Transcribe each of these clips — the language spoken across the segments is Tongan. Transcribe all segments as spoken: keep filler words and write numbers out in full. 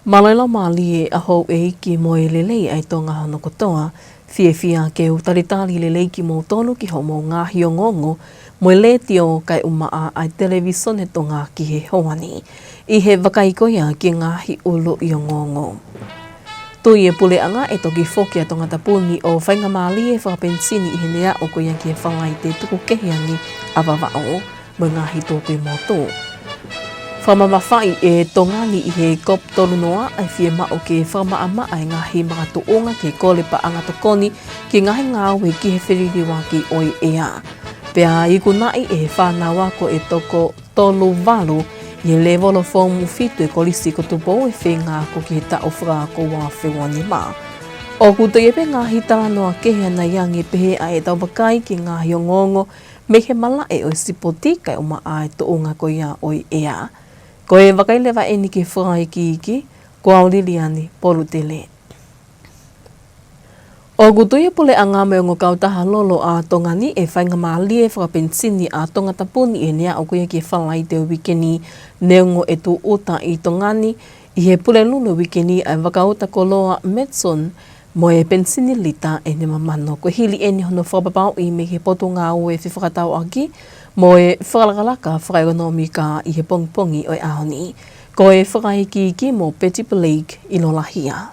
Mālō e laumālie ʻa houʻeiki mo e lelei ʻa e Tonga hono kotoa. Fiefia ke u talitali lelei kimoutolu ki hoʻomou ngaahi ongoongo mo e letiō kae ʻumaʻā ʻa e Televīsone Tonga ki he houa ni. ʻI he vakai ko ia ki he ngaahi ʻuluʻi ongoongo. Tui e puleʻanga ʻe toki foki ʻa Tongatapu ni ʻo faingamālie fakapenisini ʻi heʻene aʻu ko ia ki he Falaite tuku kehe ange ʻa Vavaʻu mo e ngaahi tōpē motu. Fakamamafaʻi ʻe Tonga ni ʻi he COP tolu noa ʻa e fiemaʻu ke fakamaʻamaʻa e ngaahi makatuʻunga ke kole paʻanga tokoni ki he ngaahi ngāue ki he feliliuaki ʻo e ʻea. Pea ikunaʻi ʻe he fānau ako ʻe toko tolu valu ʻi he lēvolo foomu fitu ʻa e Kolisi ko Tupou ʻa e feinga ako ki he taʻu fakaako ua afe ua nima. ʻOku toe ʻi ai pē ngaahi talanoa kehe ʻanai ange pehē ʻa ʻetau vakai ki he ngaahi ongoongo mei he malaʻe ʻo e sipoti kae ʻumaʻā e tuʻunga ko ia ʻo e ʻea. Ko e vakai leva eni ki he fakaikiiki, ko au Liliani Polutele. ʻOku tui e puleʻanga mo e ongo kautaha lolo ʻa Tonga ni ʻe faingamālie fakapenisini ʻa Tongatapu ni ʻi heʻene aʻu ko ia ki he Falaite ʻo e uike ni, neongo e tūʻuta ʻi Tonga ni ʻi he Pulelulu ʻo e uike ni ʻa e vakauta koloa Medicine mo e penisini lita ʻe nima mano. Ko e hili eni hono fakapapauʻi mei he Potungāue Fefakatauʻaki mo e Fakalakalaka Fakaʻekonōmika ʻi he pongipongi ʻo e ʻaho ni. Ko e fakaikiiki mo Betty Blake ʻi Lolahia.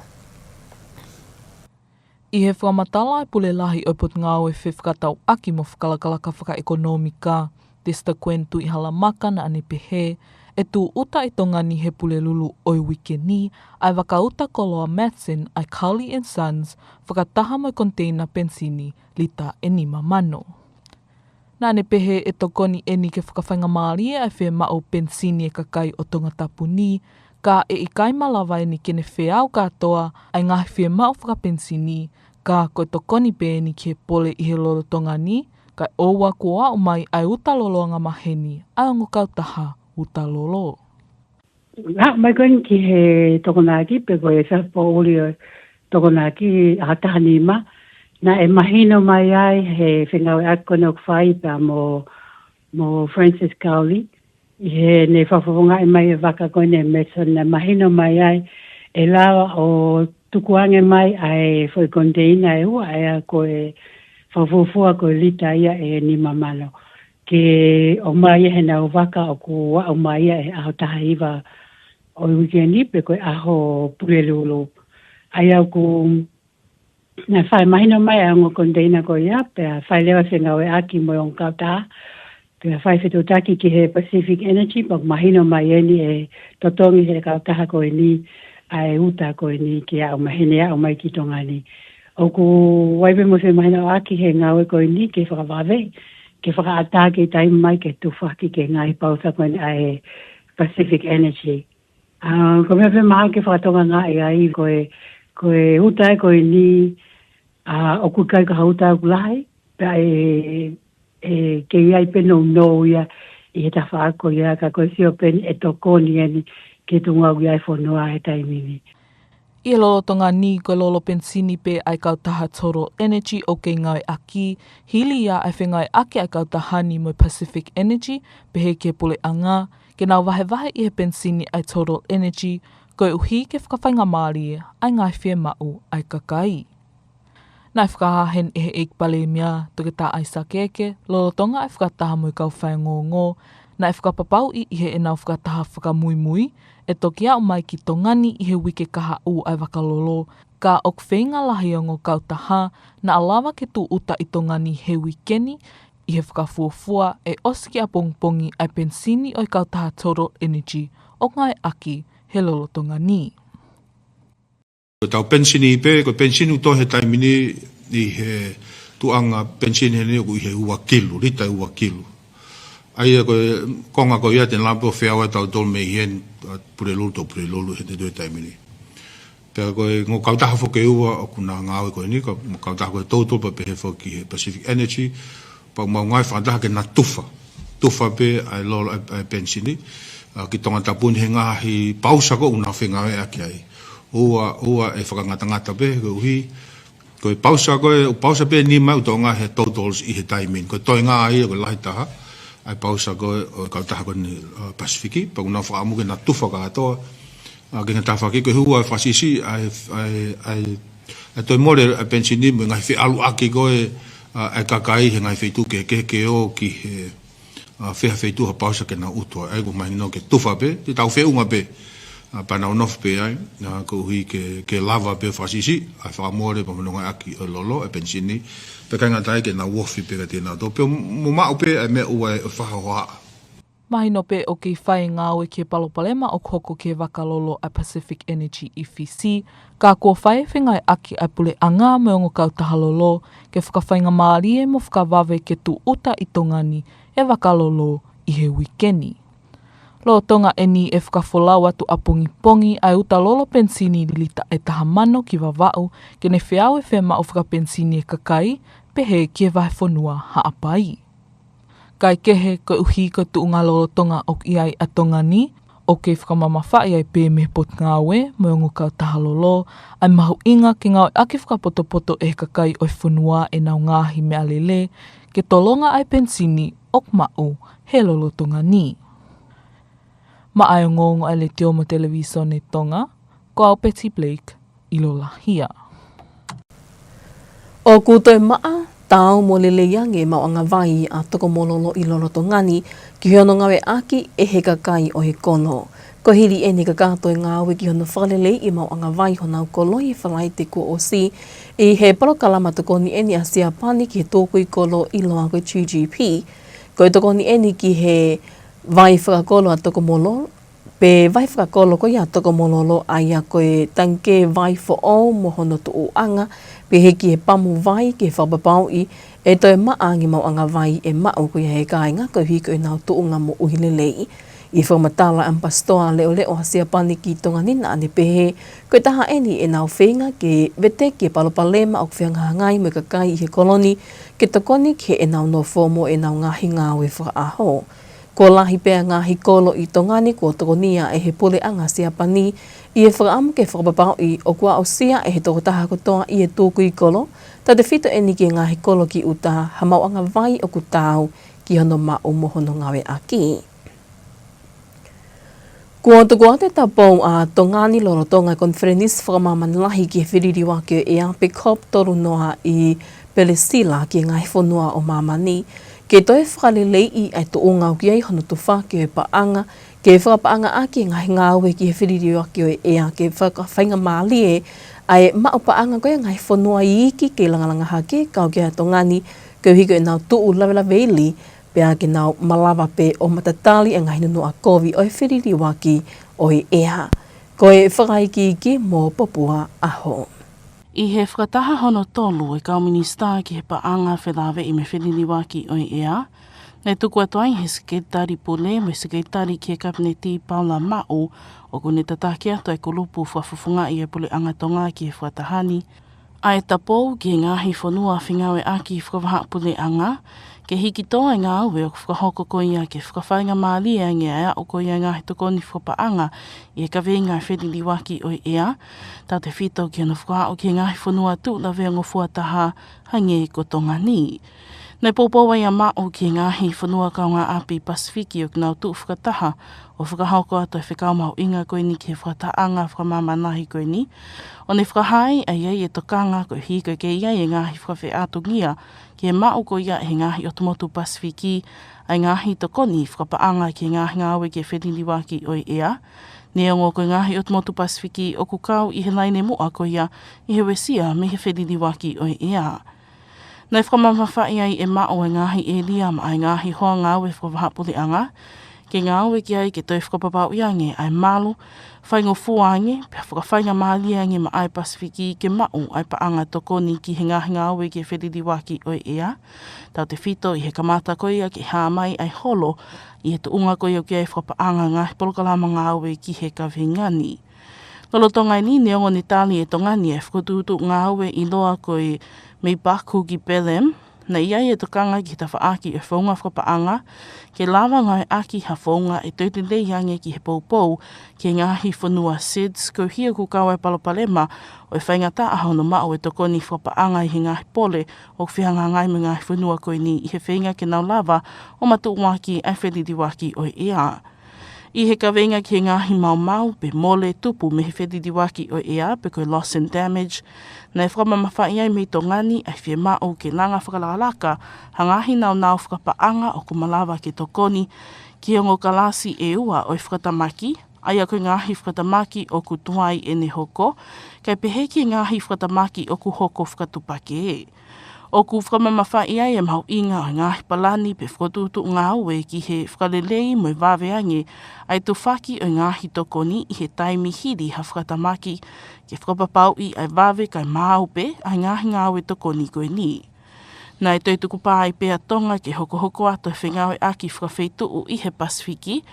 ʻI he fakamatala ʻa e Pule Lahi ʻo e Potungāue Fefakatauʻaki mo e Fakalakalaka Fakaʻekonōmika, Testa Quentu ʻi Halamaka, naʻa ne pehē ʻe tūʻuta ʻi Tonga ni he Pulelulu ʻo e uike ni ʻa e vakauta koloa Medicine ʻa e Cowley and Sons fakataha mo e koniteina penisini lita ʻe nima mano. Naʻa ne pehē ʻe tokoni eni ke fakafaingamālie ʻa e fiemaʻu penisini ʻa e kakai ʻo Tongatapu ni, ka ʻe ʻikai malava eni ke ne feau kātoa ʻa e ngaahi fiemaʻu fakapenisini, ka ko e tokoni pē eni ki he pole ʻi he lolotonga ni, kae ʻoua kuo aʻu mai ʻa e uta lolo angamaheni ʻa e ongo kautaha uta lolo. Aʻu mai ko eni ki he Tokonaki pe ko e South Pole ʻo e Tokonaki ʻaho taha nima. Naʻe mahino mai ai he fengāueʻaki ko eni ʻoku fai pea mo, mo Francis Cowley, ʻi heʻene fakafofongaʻi mai e vaka ko eni Medicine, naʻe mahino mai ai ʻe lava ʻo tukuange mai ʻa e foʻi koniteina ʻe ua, ʻa ia ko e fakafuofua ko e lita ia ʻe nima mano. Ke ʻomai ia he ʻenau vaka ʻoku aʻu mai ia he ʻaho taha hiva ʻo e uike ni pe ko e ʻaho Pulelulu. ʻA ia ʻoku naʻe fai mahino mai ʻa e ongo koniteina ko ia, pea fai leva fengāueʻaki mo e ongo kautaha, pea fai fetuʻutaki ki he Pacific Energy, pea mahino mai eni ʻe totongi he kautaha ko eni ʻa e uta ko eni ke aʻu mai, heʻene aʻu mai ki Tonga ni. ʻOku ʻi ai pē mo e femahinoʻaki he ngāue ko eni ke fakavave, ke fakaʻatā ke taimi mai ke tufaki ki he ngaahi pausa ko eni ʻa e Pacific Energy. ʻA, ko e meʻa pē mahalo ke fakatokangaʻi ai ko e, ko e uta ko eni, ʻa, ʻoku ʻikai ko ha uta ʻoku lahi, pea ʻe, ʻe kei ʻi ai pē nounou ia ʻi he tafaʻaki ko ia, ka ko e sio pē eni ʻe tokoni eni ki he tuʻunga ʻoku ʻi ai e fonua he taimi ni. ʻI he lolotonga ni ko e lolo penisini pē ʻa e kautaha Total Energy ʻoku kei ngāueʻaki, hili ia ʻa e fengāueʻaki ʻa e kautaha ni mo e Pacific Energy, pehē ki he puleʻanga, ke nau vahevahe ʻi he penisini ʻa e Total Energy, koeʻuhi ke fakafaingamālie ʻa e ngaahi fiemaʻu ʻa e kakai. Naʻe fakahā heni ʻe he ʻEiki Palēmia, Toketā ʻAisake Eke, lolotonga ʻa e fakataha mo e kau faiongoongo, naʻe fakapapauʻi ʻi heʻenau fakataha fakamuimui, ʻe toki aʻu mai ki Tonga ni ʻi he uike kahaʻu ʻa e vaka lolo, ka ʻoku feinga lahi e ongo kautaha naʻa lava ke tūʻuta ʻi Tonga ni he uike ni, ʻi he fakafuofua ʻe ʻosi ki ʻapongipongi ʻa e penisini ʻo e kautaha Total Energy ʻoku ngāueʻaki he lolotonga ni. Ko ʻetau penisini pē, ko e penisini ʻoku tō he taimi ni ʻi he tuʻunga penisini heni ʻoku ʻi he ua kilu, lita ʻe ua kilu. ʻA ia ko e konga ko ia te ne lava pē ʻo feau ʻa tautolu mei heni, ʻa, Pulelulu toʻo Pulelulu he te tō he taimi ni. Pea ko e ongo kautaha foki ʻe ua ʻoku na ngāue ko eni, ko e ongo kautaha ko e Total pea pehē foki he Pacific Energy, pea ʻoku mau ngāue fakataha ke na tufa. Tufa pē ʻa e lolo ʻa e, ʻa e penisini, ʻa, ki Tongatapu ni he ngaahi pausa ko ē ʻoku na fengāueʻaki ai. ʻOua, ʻoua ʻe fakangatangata pē, koeʻuhi ko e pausa ko ē, ʻoku pausa pē ʻe nima ʻoku toʻonga he Totals ʻi he taimi ni. Ko e toenga ia ko e lahi taha ʻa e pausa ko ē ʻo e kautaha ko eni, ʻa, Pasifiki, pea ʻoku na fakaʻamu ke na tufa kātoa ʻA, ke ngata fakataha ko e hū ʻa e fakasisi, ʻa e, ʻa e, ʻa e, ʻa e toe mole ʻa e penisini mo e ngaahi feʻaluʻaki ko ē, ʻa, ʻa e kakai he ngaahi feituʻu kehekehe ke ō ki he, ʻa, fē ha feituʻu ha pausa ke nau ʻutu ai. ʻA ia ʻoku mahino ke tufa pē, te tau feʻunga pē, ʻa, pea nau nofo pē ai, ʻa, koeʻuhi ke, ke lava pē fakasisi, ʻa e fakamole pea mo e ngāueʻaki ʻo e lolo, ʻa e penisini, pea ʻikai ngata ai ke nau ofi pē kiate kinautolu. Pea mo maʻu pē ʻa e meʻa ʻoku ʻi ai ʻo e fakahohaʻa. Mahino pē ʻoku kei fai e ngāue ki he palopalema ʻoku hoko ki he vakalolo ʻa e Pacific Energy ʻi Fisi, ka kuo fai e fengāueʻaki ʻa e puleʻanga mo e ongo kautaha lolo ke fakafaingamālie mo fakavave ke tūʻuta ʻi Tonga ni e vakalolo ʻi he uike ni. Lolotonga ʻeni ʻe fakafolau atu ʻapongipongi ʻa e uta lolo penisini lilita ʻe taha mano ki Vavaʻu ke ne feau e fiemaʻu fakapenisini e kakai, pehē ki he vahefonua Haʻapai. Kae kehe, koeʻuhi ko e tuʻunga lolotonga ʻoku ʻi ai ʻa Tonga ni, ʻoku kei fakamamafaʻi ai pē mei he Potungāue mo e ongo kautaha lolo ʻa e mahuʻinga ke ngāueʻaki fakapotopoto ʻe he kakai ʻo e fonua ʻenau ngaahi meʻalele ke tolonga ʻa e penisini ʻoku maʻu he lolotonga ni. Maʻa e ongoongo ʻa e Letiō mo e Televīsone Tonga, ko au Betty Blake, ʻIlolahia. ʻOku toe maʻa, taau mo lelei ange e maʻuʻanga vai ʻa Tokomololo ʻi lolotonga ni ki hono ngāueʻaki ʻe he kakai ʻo e kolo. Ko e hili ʻeni e kakato e ngāue ki hono fakaleleiʻi e maʻuʻanga vai honau kolo ʻi he Falaite kuo ʻosi ʻi he polokalama tokoni ʻeni ʻa Siapani ki he tukui kolo ʻiloa ko e G G P. Ko e tokoni ʻeni ki he vai fakakolo ʻa Tokomololo, pe vai fakakolo ko ia ʻa Tokomololo, ʻa ia ko e tangikē vai foʻou mo hono tuʻuʻanga, pehē ki he pamu vai ke fakapapauʻi ʻe toe maʻa ange e maʻuʻanga vai ʻe maʻu ko ia ʻe he kāinga koeʻuhi ko ʻenau tuʻunga moʻui lelei. ʻI he fakamatala ʻa e ʻAmipasitoa Leʻoleʻo ʻa Siapani ki Tonga ni, naʻa ne pehē ko e taha ʻeni ʻenau feinga ke veteki e palopalema ʻoku fehangahangai mo e kakai ʻi he kolo ni ke tokoni ki heʻenau nofo mo ʻenau ngaahi ngāue fakaʻaho. Kuo lahi pē ʻa e ngaahi kolo ʻi Tonga ni kuo tokonia ʻe he puleʻanga Siapani ʻi he fakaʻamu ke fakapapauʻi ʻoku aʻusia ʻe he tokotaha kotoa ʻi he tukui kolo, tautefito ʻeni ki he ngaahi kolo ki ʻuta, ha maʻuʻanga vai ʻoku taau ki hono maʻu mo hono ngāueʻaki. Kuo tuku atu e tapou ʻa Tonga ni lolotonga e konifelenisi fakamāmani lahi ki he feliliuaki ʻo e ʻea pe COP tolu noa ʻi Pelesila ki he ngaahi fonua ʻo māmani, ke toe fakaleleiʻi ʻa e tuʻunga ʻoku ʻi ai hono tufaki ʻo e paʻanga ke fakapaʻangaʻaki e ngaahi ngāue ki he feliliuaki ʻo e ʻea ke fakafaingamālie ʻa e maʻu paʻanga ko ia ʻa e ngaahi fonua iiki ke langalanga hake, kau ki ai ʻa Tonga ni, koeʻuhi ko ʻenau tuʻu lavelaveili, pea ke nau malava pē ʻo matatali e ngaahi nunuʻa kovi ʻo e feliliuaki ʻo e ʻea. Ko e fakaikiiki mo Popua ʻAho. ʻI he fakataha hono tolu e kau minisitā ki he paʻanga, felāveʻi mo e feliliuaki ʻo e ʻea, naʻe tuku atu ai ʻe he Sekelitali Pule mo e Sekelitali ki he Kapineti Paula Maʻu, ʻoku ne tataki atu ʻa e kulupu fakafofongaʻi ʻa e Puleʻanga Tonga ki he fakataha ni, ʻa e tapou ki he ngaahi fonua fengāueʻaki fakavahaʻapuleʻanga, ke hiki tō e ngāue ʻoku fakahoko ko ia ke fakafaingamālie ange ʻa e aʻu ko ia e ngaahi tokoni fakapaʻanga ʻi he kaveinga feliliuaki ʻo e ʻea, tautefito ki hono fakaaʻu ki he ngaahi fonua tuʻu laveangofua taha hangē ko Tonga ni. Naʻe poupou ai ʻa Maʻu ki he ngaahi fonua kaungāʻapi Pasifiki ʻoku nau tuʻu fakataha ʻo fakahoko atu e fekau mahuʻinga ko eni ki he fakatahaʻanga fakamāmani lahi ko eni, ʻo ne fakahā ai ʻa e tokanga koeʻuhi ko e kei ʻi ai e ngaahi fakafeʻātungia ki he maʻu ko ia ʻe he ngaahi ʻotu motu Pasifiki ʻa e ngaahi tokoni fakapaʻanga ki he ngaahi ngāue ki he feliliuaki ʻo e ʻea. Neongo ko e ngaahi ʻotu motu Pasifiki ʻoku kau ʻi he laine muʻa ko ia ʻi he uesia mei he feliliuaki ʻo e ʻea. Naʻe fakamamafaʻi ai ʻe Maʻu e ngaahi ʻēlia maʻa e ngaahi hoa ngāue fakavahaʻapuleʻanga ke ngāue ki ai ke toe fakapapauʻi ange ʻa e malu, faingofua ange, pea fakafaingamālie ange maʻa e Pasifiki ke maʻu ʻa e paʻanga tokoni ki he ngaahi ngāue ki he feliliuaki ʻo e ʻea, tautefito ʻi he kamata ko ia ke hā mai ʻa e holo ʻi he tuʻunga ko ia ʻoku ʻi ai e fakapaʻanga ngaahi polokalama ngāue ki he kaveinga ni. Lolotonga eni, neongo ne tali ʻe Tonga ni e fokotuʻutuʻu ngāue ʻiloa ko e MEIPAC Kuki Pelem, naʻe ʻi ai e tokanga ki he tafaʻaki ʻo e founga fakapaʻanga ke lava ngāueʻaki ha founga ʻe toe lelei ange ki he poupou ki he ngaahi fonua SIDS, koeʻuhi ʻoku kau ai e palopalema ʻo e faingataʻa hono maʻu e tokoni fakapaʻanga ʻi he ngaahi pole ʻoku fehangahangai mo e ngaahi fonua ko eni ʻi he feinga ke nau lava ʻo matuʻuaki ʻa e feliliuaki ʻo e ʻea. ʻI he kaveinga ki he ngaahi maumau pe mole tupu mei he feliliuaki ʻo e ʻea pe ko e loss and damage, naʻe fakamamafaʻi ai mei Tonga ni ʻa e fiemaʻu ke langa fakalakalaka ha ngaahi naunau fakapaʻanga ʻoku malava ke tokoni ki he ongo kalasi ʻe ua ʻo e fakatamaki, ʻa ia ko e ngaahi fakatamaki ʻoku tuai ʻene hoko, kae pehē ki he ngaahi fakatamaki ʻoku hoko fakatupakē. ʻOku fakamamafaʻi ai e mahuʻinga ʻo e ngaahi palani pe fokotuʻutuʻu ngāue ki he fakalelei mo e vave ange ʻa e tufaki ʻo e ngaahi tokoni ʻi he taimi hili ha fakatamaki, ke fakapapauʻi ʻa e vave kae maau pē ʻa e ngaahi ngāue tokoni ko eni. Naʻe toe tukupā ai pē ʻa Tonga ke hokohoko atu e fengāueʻaki fakafeituʻu ʻi he Pasifiki,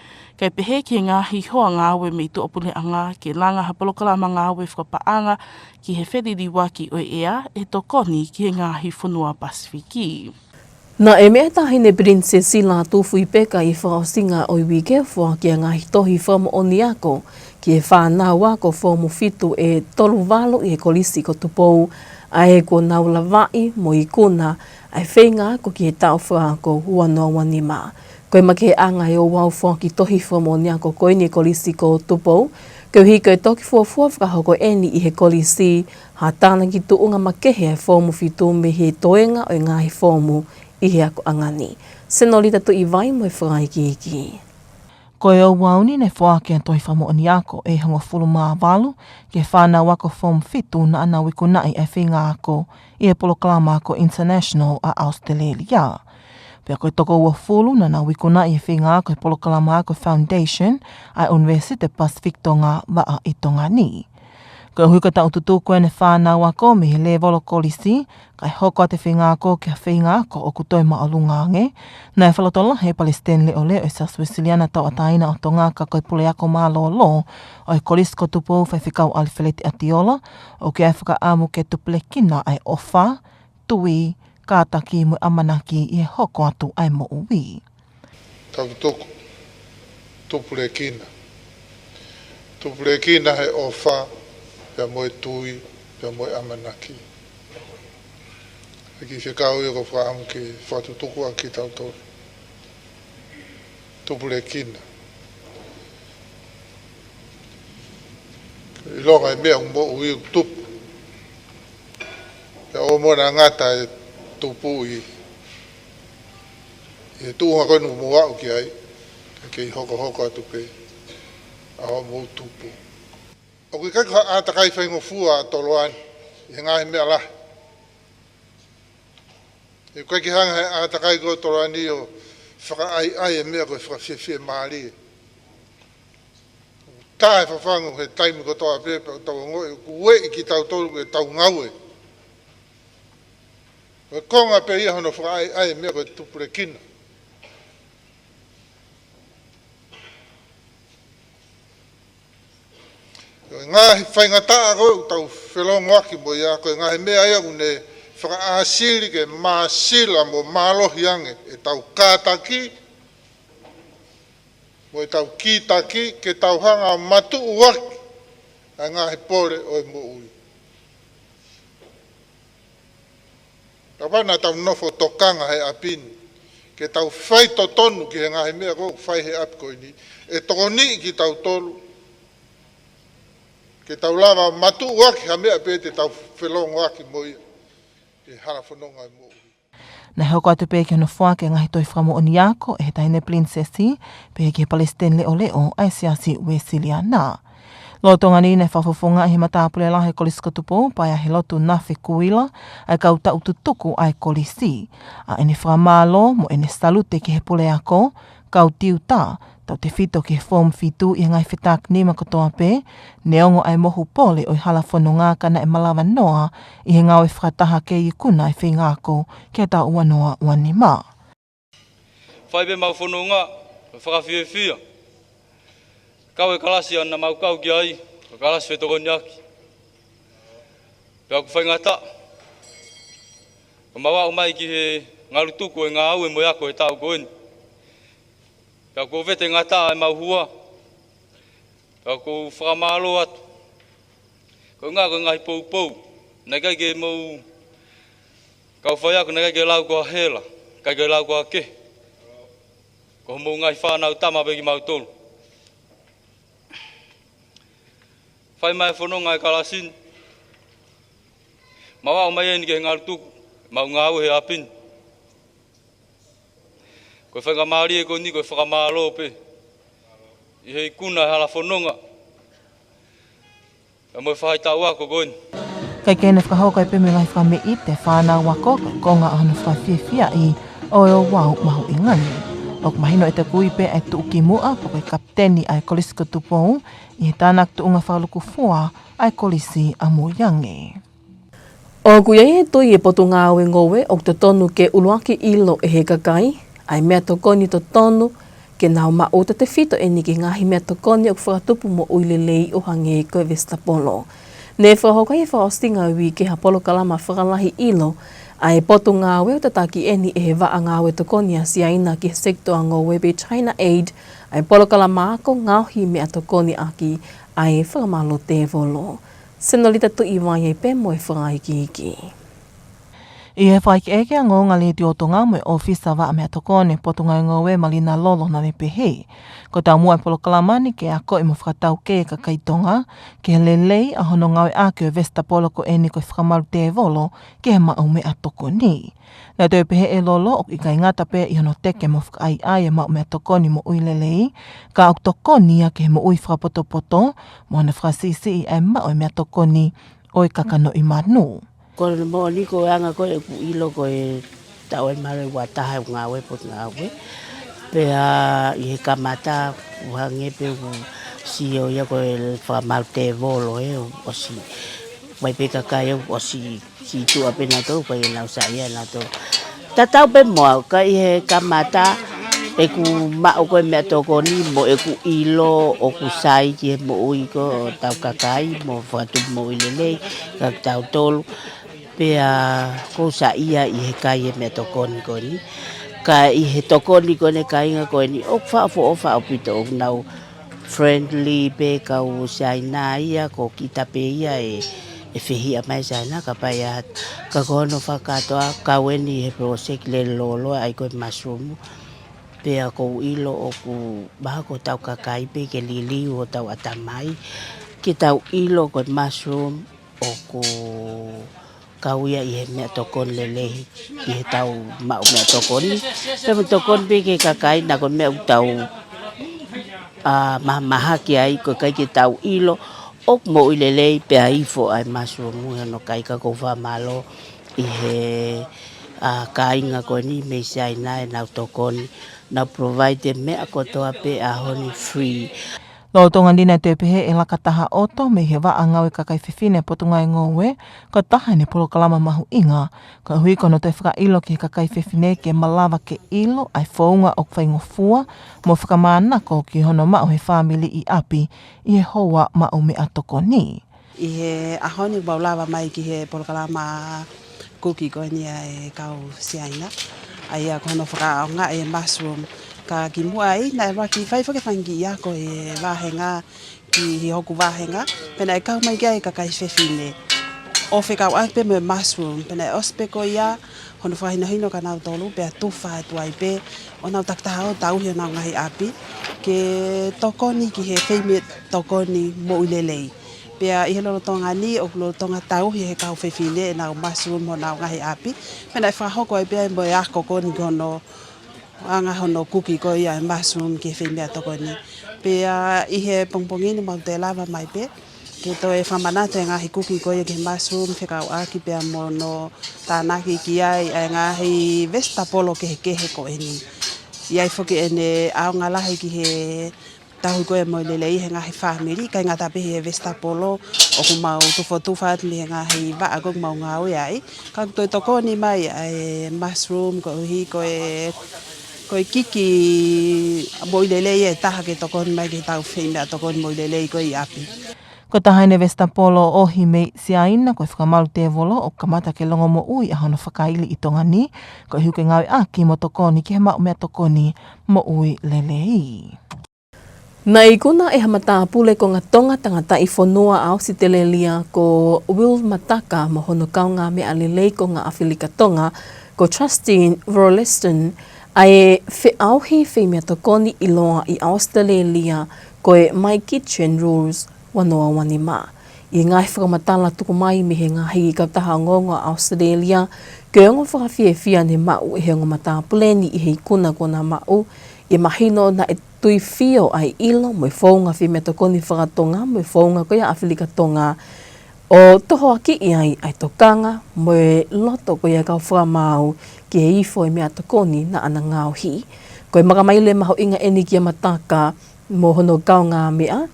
kae pehē ki he ngaahi hoa ngāue mei tuʻapuleʻanga ke langa ha polokalama ngāue fakapaʻanga ki he feliliuaki ʻo e ʻea ʻe tokoni ki he ngaahi fonua Pasifiki. Naʻe meʻa ai e Taʻahine Pilinisesi Lātūfuipeka ʻi he fakaʻosinga ʻo e uike ʻo foaki ʻa e ngaahi tohi fakamoʻoni ako ki he fānau ako foomu fitu ʻe tolu valu ʻi he Kolisi ko Tupou, ʻa ē kuo nau lavaʻi mo ikuna ʻa e feinga ako ki he taʻu fakaako ua noa ua nima. Ko e makeʻanga e ouau foaki tohi fakamoʻoni ako ko eni ʻi he Kolisi ko Tupou, koeʻuhi ko e toki fuofua fakahoko eni ʻi he kolisi ha tānaki tuʻunga makehe ʻa e foomu fitu mei he toenga ʻo e ngaahi foomu ʻi he akoʻanga ni. Senolita Tuʻivai mo e fakaikiiki. Ko e ouau ni naʻe foaki ʻa e tohi fakamoʻoni ako ʻe hongofulu mā valu ki he fānau ako foomu fitu naʻa nau ikunaʻi ʻa e feinga ako ʻi he polokalama ako international ʻa ʻAositelēlia. Pea ko e toko uofulu naʻa nau ikunaʻi e feinga ako he polokalama ako foundation ʻa e ʻUnivēsiti Pacific Tonga Vaʻa ʻi Tonga ni. Koeʻuhi ko e taʻu tutuku eni e fānau ako mei he lēvolo kolisi, kae hoko atu e feinga ako ki ha feinga ako ʻoku toe māʻolunga ange, naʻe fakalotolahi ʻe he Palesiteni Leʻoleʻo ʻo e Siasi Uēsiliana Tauʻatāina ʻo Tonga ka ko e Puleako Mālōlō ʻo e Kolisi ko Tupou Faifekau ʻAlifeleti ʻAtiola, ʻoku ʻi ai e fakaʻamu ke tupulekina ʻa e ʻofa, tui, kātaki mo e ʻamanaki ʻi he hoko atu ʻa e moʻui. Tau tuku, tupulekina. Tupulekina he ʻofa, pea mo e tui, pea mo e ʻamanaki. ʻA e kiʻi fekau ia ʻoku ou fakaʻamu ke fakatutuku ʻaki kitautolu. Tupulekina. ʻIlonga e meʻa ʻoku moʻui ʻoku tupu. Pea ʻoua muʻa naʻa ngata e tupu ʻi he tuʻunga ko eni ʻoku mou aʻu ki ai, ka kei hokohoko atu pē ʻa hoʻomou tupu. ʻOku ʻikai ko ha ʻātakai faingofua ʻa Toloa ni ʻi he ngaahi meʻa lahi. ʻOku ʻikai ke hanga he ʻātakai ko Toloa ni ʻo fakaʻaiʻai e meʻa ko e fakafiefiemālie. Tā e fafangu he taimi kotoa pē, pea ʻoku tau ongoʻi ʻoku ueʻi kitautolu ke tau ngāue. Ko e konga pē ia hono fakaʻaiʻai e meʻa ko e tupulekina. Ko e ngaahi faingataʻa ko ē ʻoku tau felongoaki mo ia, ko e ngaahi meʻa ia ʻoku ne fakaʻāsili ke māsila mo mālohi ange ʻetau kātaki, mo ʻetau kītaki, ke tau hanga ʻo matuʻuaki ʻa e ngaahi pole ʻo e moʻui. Kapau naʻa tau nofo tokanga he ʻapi ni, ke tau fai totonu ki he ngaahi meʻa ko ē ʻoku fai he ʻapi ko eni, ʻe tokoniʻi kitautolu, ke tau lava matuʻuaki ha meʻa pē te tau felongoaki mo ia, ki he hala fononga ʻo e moʻui. Naʻe hoko atu pē ki hono foaki e ngaahi tohi fakamoʻoni ako ʻe he Taʻahine Pilinisesi, pehē ki he Palesiteni Leʻoleʻo ʻa e Siasi Uēsiliana. Lolotonga ni naʻe fakafofongaʻi ʻe he matāpule lahi ʻo e Kolisi ko Tupou, Paea Helotu Nafe Kuila, ʻa e kau taʻu tutuku ʻa e kolisi, ʻa ʻene fakamālō mo ʻene salute ki he puleako, kau tiuta, tautefito ki he foomu fitu ʻi he ngaahi fetākinima kotoa pē, neongo ʻa e mohu pole ʻo e hala fononga ka naʻe malava noa ʻi he ngāue fakataha ke ikuna e feinga ako ki he taʻu ua noa ua nima. Fai pē ʻemau fononga, fakafiefia. Kau e kalasi ʻa naʻa mau kau ki ai, ko e kalasi fetokoniʻaki. Pea ʻoku faingataʻa. Ka mau aʻu mai ki he ngalutuku e ngāue mo e ako he taʻu ko eni. Pea ʻoku vete ngataʻa ʻemau hua. Pea ʻoku ou fakamālō atu. Ko e ngaahi, ko e ngaahi poupou. Naʻe ʻikai ke mou kau faiako, naʻe ʻikai ke lau ko ha hela, ʻikai ke lau ko ha kehe. Ko hoʻomou ngaahi fānau tama pē kimautolu. Fai mai e fononga e kalasi ni. Mau aʻu mai eni ke ngalu tuku mau ngāue he ʻapi ni. Ko e faingamālie ko eni ko e fakamālō pē ʻi he ikuna e hala fononga. Ka mo e faʻahitaʻu ako ko eni. Kae kehe ne fakahoko ai pē mo e ngaahi fakameʻite fānau ako, ko e konga ʻo hono fakafiefiaʻi ʻo e ouau mahuʻinga ni. ʻOku mahino ʻe Tekui pē ʻa e tuʻukimuʻa pe ko e kapiteni ʻa e Kolisi ko Tupou ʻi he tānaki tuʻunga fakalūkufua ʻa e kolisi ʻa Moiange. ʻOku ʻi ai e tui ʻa e Potungāue Ngoue ʻoku totonu ke ʻuluaki ʻilo ʻe he kakai ʻa e meʻatokoni totonu ke nau maʻu, tautefito eni ki he ngaahi meʻatokoni ʻoku fakatupu moʻui lelei ʻo hangē ko e vesitapolo. Ne fakahoko ʻi he fakaʻosinga ʻo e uike ha polokalama fakalahi ʻilo ʻa e Potungāue ʻo tataki eni ʻe he Vaʻa Ngāue Tokoni ʻa Siaina ki he Sekitoa Ngoue pe China Aid, ʻa e polokalama ako ngaohi meʻatokoni ʻaki ʻa e fakamālō tēvolo. Senolita Tuʻivai ai pē mo e fakaikiiki. ʻI he fakaʻekeʻeke ʻa Ngoonga Letiō Tonga mo e ʻōfisa Vaʻa Meʻatokoni Potungāue Ngoue, Malina Lolo, naʻa ne pehē, ko e taumuʻa e polokalama ni ke akoʻi mo fakataukei e kakai Tonga ki he lelei ʻa hono ngāueʻaki ʻo e vesitapolo ko eni ko e fakamalu tēvolo ki he maʻu meʻatokoni. Naʻe toe pehē ʻe Lolo ʻoku ʻikai ngata pē ʻi hono teke mo fakaʻaiʻai e maʻu meʻatokoni moʻui lelei, ka ʻoku tokoni ia ki he moʻui fakapotopoto mo hono fakasiʻisiʻi ʻa e maʻu e meʻatokoni ʻo e kakanoʻi manu. Ko e moʻoni ko e anga ko ē ʻeku ʻilo ko e taʻu ʻe mahalo ʻe ua taha ʻeku ngāue Potungāue. Pea ʻi he kamata ʻoku hangē pē ʻoku sio ia ko e fakamalu tēvolo ē, ʻosi. Mai pē kakai ʻoku ʻosi sītuʻa pē nautolu ko ia nau saiʻia nautolu. Tatau pē mo au ka ʻi he kamata ʻeku maʻu ko e meʻatokoni mo ʻeku ʻilo ʻoku sai ki he moʻui ko ʻetau kakai mo fakatupu moʻui lelei ka tautolu. Pea ʻoku ou saiʻia ʻi he kai e meʻatokoni ko eni. Ka ʻi he tokoni ko eni e kāinga ko eni ʻoku faʻa foʻofa ʻaupito ʻoku nau friendly pē kau Siaina ia, ko kita pē ia ʻe, ʻe fehiʻa mai Siaina ka paia. Ka ko hono fakakātoa kau eni he project lele lōloa ai ko e mushroom. Pea ʻoku ou ʻilo ʻoku maha ko hotau kakai pē ke liliu hotau ʻatamai ke tau ʻilo ko e mushroom ʻoku kau ia ʻi he meʻatokoni lelei, ʻi heʻetau maʻu meʻatokoni. Pea mo tokoni pē ki he kakai naʻa ko e meʻa ʻoku tau, ʻa, mahamahaki ai, ko e ʻikai ke tau ʻilo ʻoku moʻui lelei pea ifo ʻa e mushroom ʻi hono kai. Ka ʻoku ou fakamālō ʻi he, ʻa, kāinga ko eni mei Siaina ʻenau tokoni, nau provide e meʻa kotoa pē ʻaho ni free. Lolotonga ni naʻe toe pehē ʻe Lakataha ʻOto mei he Vaʻa Ngāue Kakai Fefine Potungāue Ngoue, ko e taha ʻene polokalama mahuʻinga, koeʻuhi ko hono toe fakaʻilo ki he kakai fefine ke malava ke ʻilo ʻa e founga ʻoku faingofua mo fakamānako ki hono maʻu ʻe he fāmili ʻi ʻapi ʻi he houa maʻu meʻatokoni. ʻI he ʻaho ni mau lava mai ki he polokalama kuki ko eni ʻa e kau Siaina. ʻA ia ko hono fakaʻaongaʻi e mushroom. Ka kimuʻa ai, naʻe ʻuluaki fai foki e fanga kiʻi ako ʻi he vāhenga, ki hoku vāhenga. Pea naʻe kau mai ki ai e kakai fefine ʻo fekauʻaki pē mo e mushroom. Pea naʻe ʻosi pē ko ia hono fakahinohino kia nautolu pea tufa atu ai pē ʻo nau takitaha ʻo tauhi honau ngaahi ʻapi ke tokoni ki he feimeʻatokoni moʻui lelei. Pea ʻi he lolotonga ni, ʻoku lolotonga tauhi ʻe he kau fefine ʻenau mushroom honau ngaahi ʻapi. Pea naʻe fakahoko ai pē ia mo e ako ko eni ki hono anga hono kuki ko ia e mushroom ki he feimeʻatokoni. Pea ʻi he pongipongi ni mau toe lava mai pē ke toe fakamanatu e ngaahi kuki ko ia ki he mushroom fekauʻaki pea mo hono tānaki ki ai ʻa e ngaahi vesitapolo kehekehe ko eni. ʻI ai foki ʻene ʻaonga lahi ki he tauhi ko ia e moʻui lelei he ngaahi fāmili, ʻikai ngata pē he vesitapolo ʻoku mau tufotufa atu mei he ngaahi vaʻa ko ē ʻoku mau ngāue ai. Ka ʻoku toe tokoni mai ʻa e mushroom koeʻuhi ko e, ko e kiki moʻui lelei ʻe taha ke tokoni mai ki heʻetau feimeʻatokoni moʻui lelei ko ē ʻi ʻapi. Ko e taha ʻene vesitapolo ʻoku ʻohi mei Siaina ko e fakamalu tēvolo ʻoku kamata ke longomoʻui ʻa hono fakaili ʻi Tonga ni, koeʻuhi ko e ngāueʻaki mo tokoni ki he maʻu meʻatokoni moʻui lelei. Naʻe ikuna ʻe ha matāpule konga Tonga tangataʻi fonua ʻa ʻAositelēlia ko Will Mataka mo hono kaungāmeʻa lelei konga ʻAfilika Tonga ko Trustine Rolleston ʻa e feʻauhi feimeʻatokoni ʻiloa ʻi ʻAositelēlia ko e My Kitchen Rules ua noa ua nima. ʻI he ngaahi fakamatala tuku mai mei he ngaahi kautaha ongoongo ʻa ʻAositelēlia, ko e ongo fakafiefia ne maʻu ʻe he ongo matāpule ni ʻi he ikuna kuo na maʻu, ʻi he mahino naʻe tuifio ʻa e ʻilo mo e founga fie meʻatokoni fakatonga mo e founga ko ia ʻa ʻAfilika Tonga, ʻo tohoakiʻi ai ʻa e tokanga mo e loto ko ia ʻa e kau fakamaau ki he ifo e meʻatokoni naʻa na ngaohi. Ko e makamaile mahuʻinga eni kia Mataka mo hono kaungāmeʻa,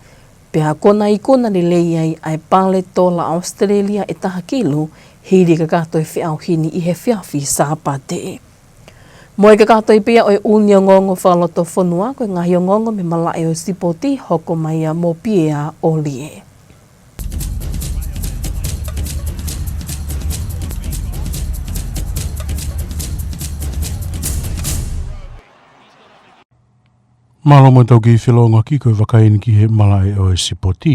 pea ko ʻena ikuna lelei ai ʻa e pale tola ʻAositelēlia ʻe taha kilu, hili e kakato e feʻauhi ni ʻi he efiafi Sāpate. Mo e kakato ia pea ʻo e ʻUni Ongoongo Fakalotofonua, ko e ngaahi ongoongo mei he malaʻe ʻo e sipoti, hoko mai ia mo Piea ʻOlie. Mālō mo e tau kiʻi felōngoaki, ko e vakai eni ki he malaʻe ʻo e sipoti.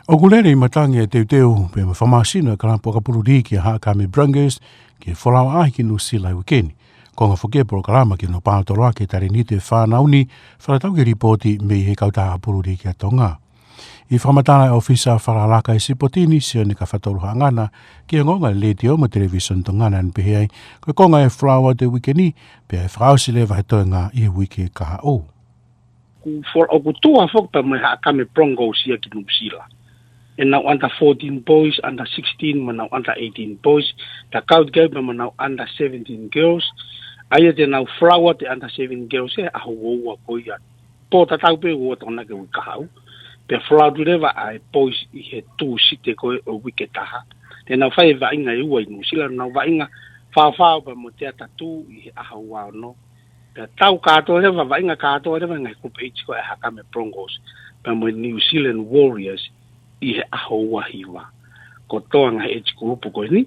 ʻOku lele ʻi matangi e teuteu pea mo e fakamāsino e kalapu ʻakapulu liiki ʻa Haʻakame Brewers ki he folau ʻaʻahi ki Nuʻusila he uike ni. Konga foki e polokalama ki hono paotoloaki e talēniti e fānau ni, fakatatau ki he lipooti mei he kautaha ʻakapulu liiki ʻa Tonga. ʻI he fakamatala ʻa e ʻōfisa fakalaka e sipoti ni, Sione Kafatolu Haʻangana, ki he ongoongo ʻa e Letiō mo e Televīsone Tonga, naʻa ne pehē ai, ko e konga e folau atu e uike ni, pea ʻe fakaʻosi leva he toenga ʻi he uike kahaʻu. Kuo fo-, ʻoku tuʻa foki pea mo e Haʻakame Broncos ia ki Nuʻusila. ʻEnau under fourteen boys, under sixteen, mo ʻenau under eighteen boys, pea kau ki ai pea mo ʻenau under seventeen girls. ʻA ia te nau folau atu e under seventeen girls he ʻaho ua ua ko ia. Pō tatau pē ua Tokonaki uike kahaʻu. Pea folau atu leva ʻa e boys ʻi he Tūsite ko ē ʻo e uike taha. Te nau fai e vaʻinga ʻe ua ʻi Nuʻusila, nau vaʻinga Faofao pea mo Te Atatū ʻi he ʻaho ua ono. Pea tau kātoa leva, vaʻinga kātoa leva e ngaahi group age ko ē ʻa e Haʻakame Broncos pea mo e New Zealand Warriors ʻi he ʻaho ua hiva. Kotoa ngaahi age group ko eni,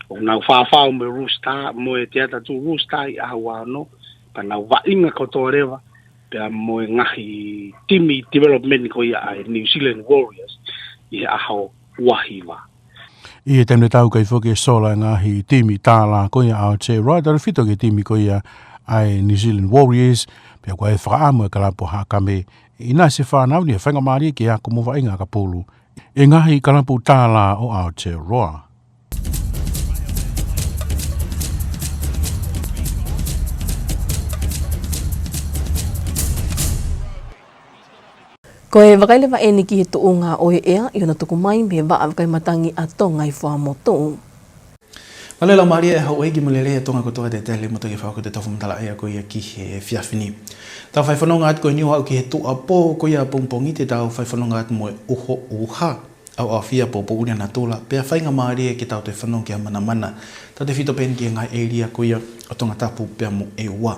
ʻoku nau faofao mo e Rooster, mo e Te Atatū Rooster ʻi he ʻaho ua ono, pea nau vaʻinga kotoa leva pea mo e ngaahi timi development ko ia ʻa e New Zealand Warriors ʻi he ʻaho ua hiva. ʻI he taimi tatau ʻoku ʻi ai foki e sola e ngaahi timi tālā ko ia ʻa Aotearoa, tautefito ki he timi ko ia ʻa e New Zealand Warriors, pea ʻoku ʻi ai e fakaʻamu e kalapu Haʻakame ʻinasi e fānau ni he faingamālie ke ako mo vaʻinga ʻakapulu e ngaahi kalapu tālā ʻo Aotearoa. Ko e vakai leva eni ki he tuʻunga ʻo e ʻea ʻi hono tuku mai mei he Vaʻa Vakai Matangi ʻa Tonga ʻi Fuaʻamotu. Mālō e laumālie ʻa e houʻeiki mo e lelei ʻa Tonga kotoa, talitali mo e toki fakahoko atu e fakamatala ʻea ko ia ki he efiafi ni. Tau fai fononga atu ko eni ʻo aʻu ki he tuʻuapō ko ia ʻapongipongi, te tau fai fononga atu mo e uho ʻuha ʻaoʻaofia, poupou ʻuli ʻa natula, pea faingamālie ke tau toe fanongo ki ha manamana, tautefito pē eni ki he ngaahi ʻēlia ko ia ʻo Tongatapu pea mo ʻEua.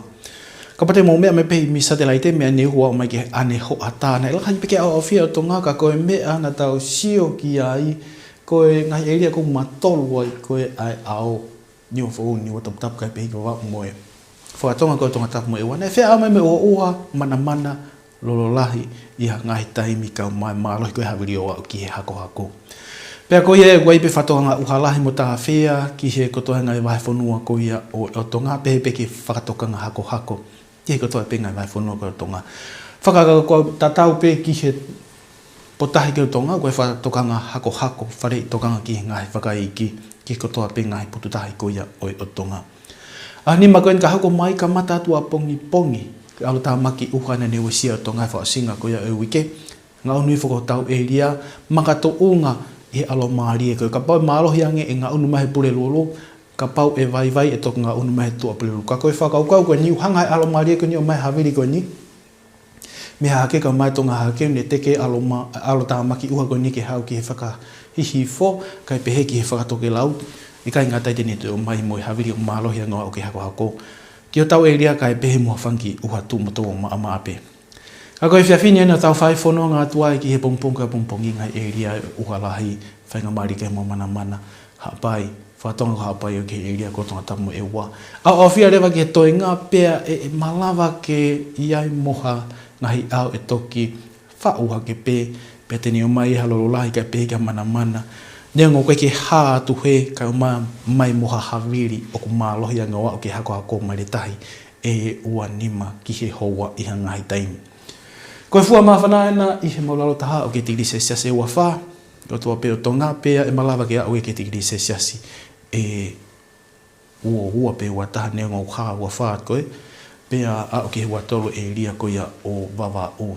Kapau te mou meʻa mai pē ʻi misa te laite, meʻa ne uhu ʻo aʻu mai ki he ʻane hoʻatā, naʻe lahi pē ke ʻaoʻaofia ʻa Tonga, ka ko e meʻa naʻa tau sio ki ai, ko e ngaahi ʻēlia ʻoku matolu ai ko ē ʻa e ʻao Niuafoʻou, Niuatoputapu kae pehē ki Vavaʻu mo e fakatonga ko ē ʻo Tongatapu mo ʻEua. Naʻe feʻao mai mo e ʻuha ʻuha, manamana, lolo lahi ʻi ha ngaahi taimi kae ʻumaʻā e mālohi ko ē e havili ʻo aʻu ki he hakohako. Pea ko ia ʻoku ʻi ai pē fakatokanga ʻuha lahi mo tāfea ki he kotoa e ngaahi vahefonua ko ia ʻo, ʻo Tonga, pehē pē ki he fakatokanga hakohako ki he kotoa pē ngaahi vahefonua ko ē ʻo Tonga. Fakakaukau tatau pē ki he Potutahi ko ē ʻo Tonga, ko e fakatokanga hakohako, faleʻi tokanga ki he ngaahi fakaiiki, ki he kotoa pē ngaahi potutahi ko ia ʻo, ʻo Tonga. ʻAho nima ko eni ka hoko mai, kamata atu ʻapongipongi, ko e ʻalotāmaki ʻuha naʻa ne uesia ʻa Tonga he fakaʻosinga ko ia ʻo e uike. Ngaʻunu hifo ki hotau ʻēlia, makatuʻunga ʻi he ʻalomālie ko ē. Kapau ʻe mālohi ange ʻe ngaʻunu mai he Pulelulu, kapau ʻe vaivai ʻe toki ngaʻunu mai he Tuʻapulelulu. Ka ko e fakakaukau ko eni, ʻoku hanga ʻe he ʻalomālie ko eni ʻo ʻomai e havili ko eni mei Hahake kae ʻumaʻā e Tonga Hahake, ʻo ne teke e ʻaloma-, ʻalotāmaki ʻuha ko eni ke haʻu ki he fakahihifo, kae pehē ki he fakatokelau, ʻikai ngata ai te ne toe ʻomai mo e havili ʻoku mālohi ange ʻo aʻu ki he hakohako ki hotau ʻēlia, kae pehē mo ha fanga kiʻi ʻuha tuʻu mo tō maʻamaʻa pē. Ka ko e efiafi ni ʻoku tau fai fononga atu ai ki he pongipongi ki he pongipongi, ngaahi ʻēlia ʻuha lahi, faingamālie ki ai mo e manamana, Haʻapai, fakatonga ko Haʻapai ʻo aʻu ki he ʻēlia ko Tongatapu mo ʻEua. ʻAoʻaofia leva ki he toenga pea ʻe, ʻe malava ke ʻi ai mo ha ngaahi ʻao ʻe toki faʻu hake pē, pea te ne ʻomai ha lolo lahi kae pehē ki ha manamana. Neongo ʻoku ʻikai ke hā atu hē, kae ʻumaʻā mai mo ha havili ʻoku mālohi ange ʻo aʻu ki he hakohako, maile tahi ʻe ua nima ki he houa ʻi ha ngaahi taimi. Ko e fua māfana ena ʻi he maʻulalo taha ʻoku ʻi he tikilī selesiasi ʻe ua fā, ʻOtua pē ʻo Tonga, pea ʻe malava ke aʻu ia ki he tikilī selesiasi ʻe ua ua pe ua taha, neongo ʻoku hā ua fā atu ko ē, pea aʻu ki he ua tolu ʻēlia ko ia ʻo Vavaʻu.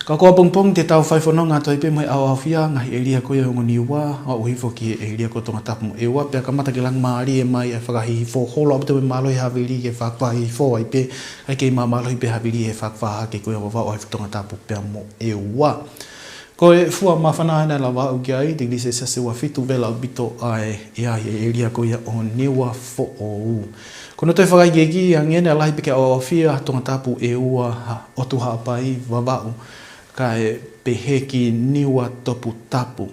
Ka ko ʻapongipongi te tau fai fononga atu ai pē mo e ʻaoʻaofia ngaahi ʻēlia ko ia ʻo Niua, aʻu hifo ki he ʻēlia ko Tongatapu mo ʻEua, pea kamata ke langilangi mālie mai e fakahihifo, holo ʻaupito e mālohi havili ke fakahihifo ai pē, ʻikai ke mālohi pē havili e fakahake ko ia ʻo Vavaʻu ʻa e Tongatapu pea mo ʻEua. Ko e fua māfana ʻa ē naʻe lava aʻu ki ai, tikilī selesiasi ʻe ua fitu, vela ʻaupito ʻa e ʻea ʻi he ʻēlia ko ia ʻo Niua Foʻou. Ko hono toe fakaikiiki ange ʻe lahi pē ke ʻaoʻaofia Tongatapu, ʻEua, ha, ʻOtu, Haʻapai, Vavaʻu, kae pehē ki Niuatoputapu.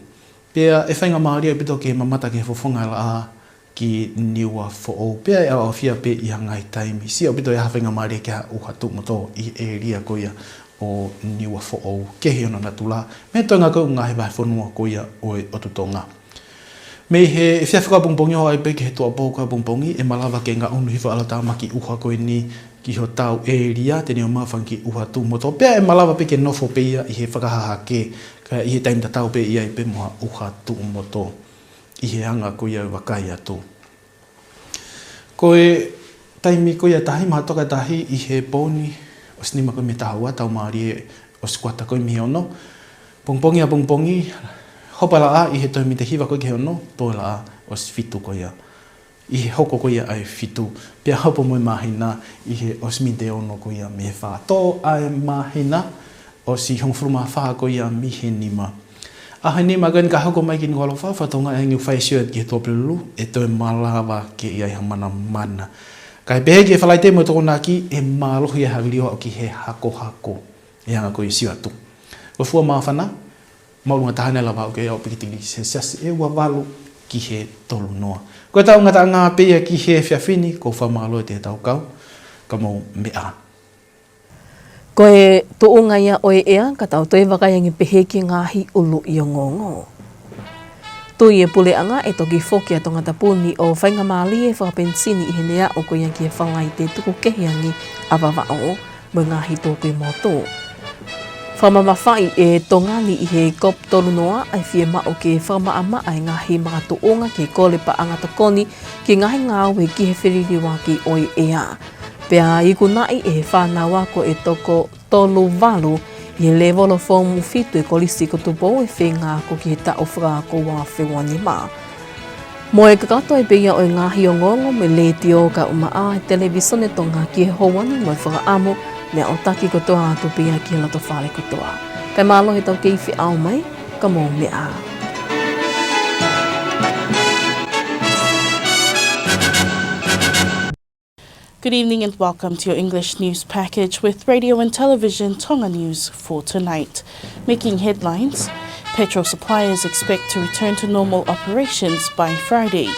Pea ʻe faingamālie ʻaupito ke mamata ki he fofonga laʻā ki Niua Foʻou, pea ʻe ʻaoʻaofia pē ʻi ha ngaahi taimi. Sio ʻaupito ʻe ʻi ai ha faingamālie ki ha ʻuha tuʻumotu ʻi he ʻēlia ko ia ʻo Niua Foʻou, kehe hono natula mei he toenga ko ē ʻo e ngaahi vahefonua ko ia ʻo e ʻOtu Tonga. Mei he efiafi ko ʻapongipongi ʻo aʻu ai pē ki he tuʻuapō ko ʻapongipongi, ʻe malava ke ngaʻunu hifo ʻalotāmaki ʻuha ko eni ki hotau ʻēlia, te ne ʻomai ha fanga kiʻi ʻuha tuʻumotu, pea ʻe malava pē ke nofo pē ia ʻi he fakahahake, kae ʻi he taimi tatau pē ʻe ʻi ai pē mo ha ʻuha tuʻumotu ʻi he anga ko ia ʻo e vakai atu. Ko e taimi ko ia ʻa e tahi, mahalo toka ʻa e tahi ʻi he pō ni, ʻosi nima ko ē mei he taha ua, tau mālie ʻosi kuata ko ē mei he ono. Pongipongi ʻapongipongi, hopo e laʻā ʻi he toe miniti ʻe hiva ko ē ki he ono, tō e laʻā ʻosi fitu ko ia ʻi he hoko ko ia ʻa e fitu. Pea hopo mo e māhina ʻi he ʻosi miniti ʻe ono ko ia mei he fā. Tō ʻa e māhina ʻosi hongofulu mā fā ko ia mei he nima. ʻAho ʻe nima ko eni ka hoko mai ki Nukuʻalofa, fakatokangaʻi ange ʻoku fai e sio atu ki he Tuʻapulelulu, ʻe toe malava ke ʻi ai ha manamana. Kae pehē ki he Falaite mo e Tokonaki, ʻe mālohi e havili ʻo aʻu ki he hakohako ʻi he anga ko ia e sio atu. Ko e fua māfana, māʻolunga taha naʻe lava aʻu ki ai, aʻu pē ki he tikilī selesiasi ʻe ua valu ki he tolu noa. Ko ʻetau ngataʻanga pē ia ki he efiafi ni, ʻoku ou fakamālō atu he tau kau, ka mou meʻa ā. Ko e tuʻunga ia ʻo e ʻea, ka tau toe vakai ange pehē ki he ngaahi ʻuluʻi ongoongo. Tui e puleʻanga ʻe toki foki ʻa Tongatapu ni ʻo faingamālie fakapenisini ʻi heʻene aʻu ko ia ki he Falaite tuku kehe ange ʻa Vavaʻu mo e ngaahi tō ko ē motu. Fakamamafaʻi ʻe Tonga ni ʻi he COP tolu noa ʻa e fiemaʻu ke fakamaʻamaʻa e ngaahi makatuʻunga ke kole paʻanga tokoni ki he ngaahi ngāue ki he feliliuaki ʻo e ʻea. Pea ikunaʻi ʻe he fānau ako ʻe toko tolu valu ʻi he lēvolo foomu fitu ʻo e Kolisi ko Tupou e feinga ako ki he taʻu fakaako ua afe ua nima. Mo e kakato ai pē ia ʻo e ngaahi ongoongo mei he Letiō kae ʻumaʻā e Televīsone Tonga ki he houa ni, mo e fakaʻamu ke ne aʻutaki kotoa atu pē ia ki he lotofale kotoa. Kae mālō he tau kei feʻao mai, ka mou meʻa ā. Good evening and welcome to your English news package with Radio and Television Tonga News for tonight. Making headlines, petrol suppliers expect to return to normal operations by Friday.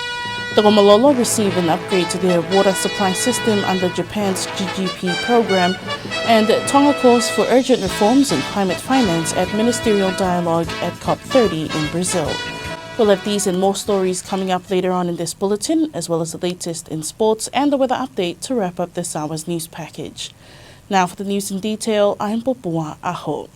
Tokoloto receive an upgrade to their water supply system under Japan's G G P program, and Tonga calls for urgent reforms in climate finance at ministerial dialogue at COP thirty in Brazil. We'll have these and more stories coming up later on in this bulletin, as well as the latest in sports and the weather update to wrap up this hour's news package. Now for the news in detail, I'm Popua ʻAho.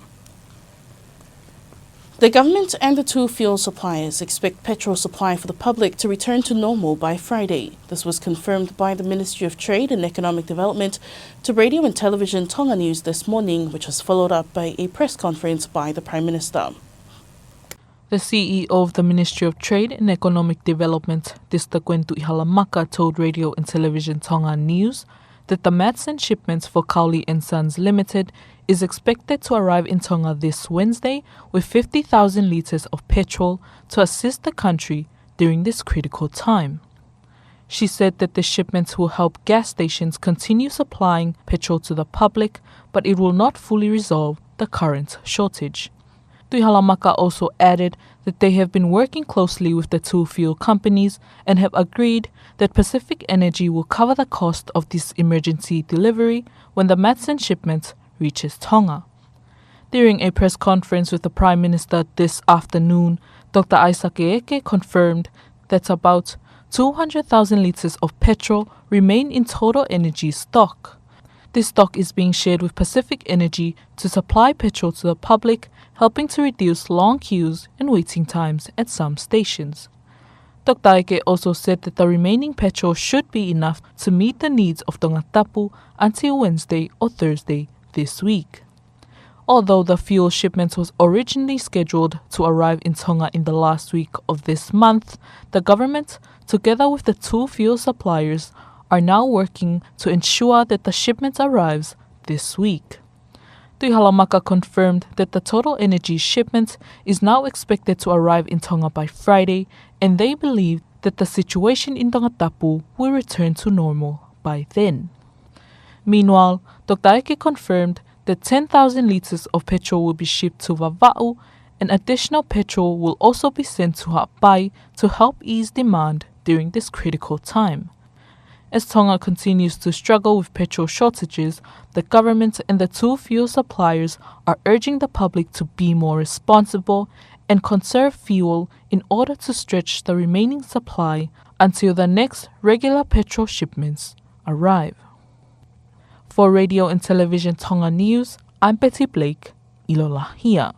The government and the two fuel suppliers expect petrol supply for the public to return to normal by Friday. This was confirmed by the Ministry of Trade and Economic Development to Radio and Television Tonga News this morning, which was followed up by a press conference by the Prime Minister. The C E O of the Ministry of Trade and Economic Development, Testa Gwen Tuʻihalamaka, told Radio and Television Tonga News that the Matson shipments for Cowley and Sons Limited is expected to arrive in Tonga this Wednesday with fifty thousand litres of petrol to assist the country during this critical time. She said that the shipments will help gas stations continue supplying petrol to the public, but it will not fully resolve the current shortage. Tuʻihalamaka also added that they have been working closely with the two fuel companies and have agreed that Pacific Energy will cover the cost of this emergency delivery when the Matson shipment reaches Tonga. During a press conference with the Prime Minister this afternoon, Doctor Isaac Eke confirmed that about two hundred thousand litres of petrol remain in Total Energy's stock. This stock is being shared with Pacific Energy to supply petrol to the public helping to reduce long queues and waiting times at some stations. Doctor Eke also said that the remaining petrol should be enough to meet the needs of Tongatapu until Wednesday or Thursday this week. Although the fuel shipments was originally scheduled to arrive in Tonga in the last week of this month, the government, together with the two fuel suppliers, are now working to ensure that the shipments arrives this week. Tuʻihalamaka confirmed that the Total Energies shipment is now expected to arrive in Tonga by Friday, and they believe that the situation in Tongatapu will return to normal by then. Meanwhile, Doctor Eke confirmed that ten thousand liters of petrol will be shipped to Vavaʻu, and additional petrol will also be sent to Haʻapai to help ease demand during this critical time. As Tonga continues to struggle with petrol shortages, the government and the two fuel suppliers are urging the public to be more responsible and conserve fuel in order to stretch the remaining supply until the next regular petrol shipments arrive. For Radio and Television Tonga News, I'm Betty Blake, ʻIlolahia.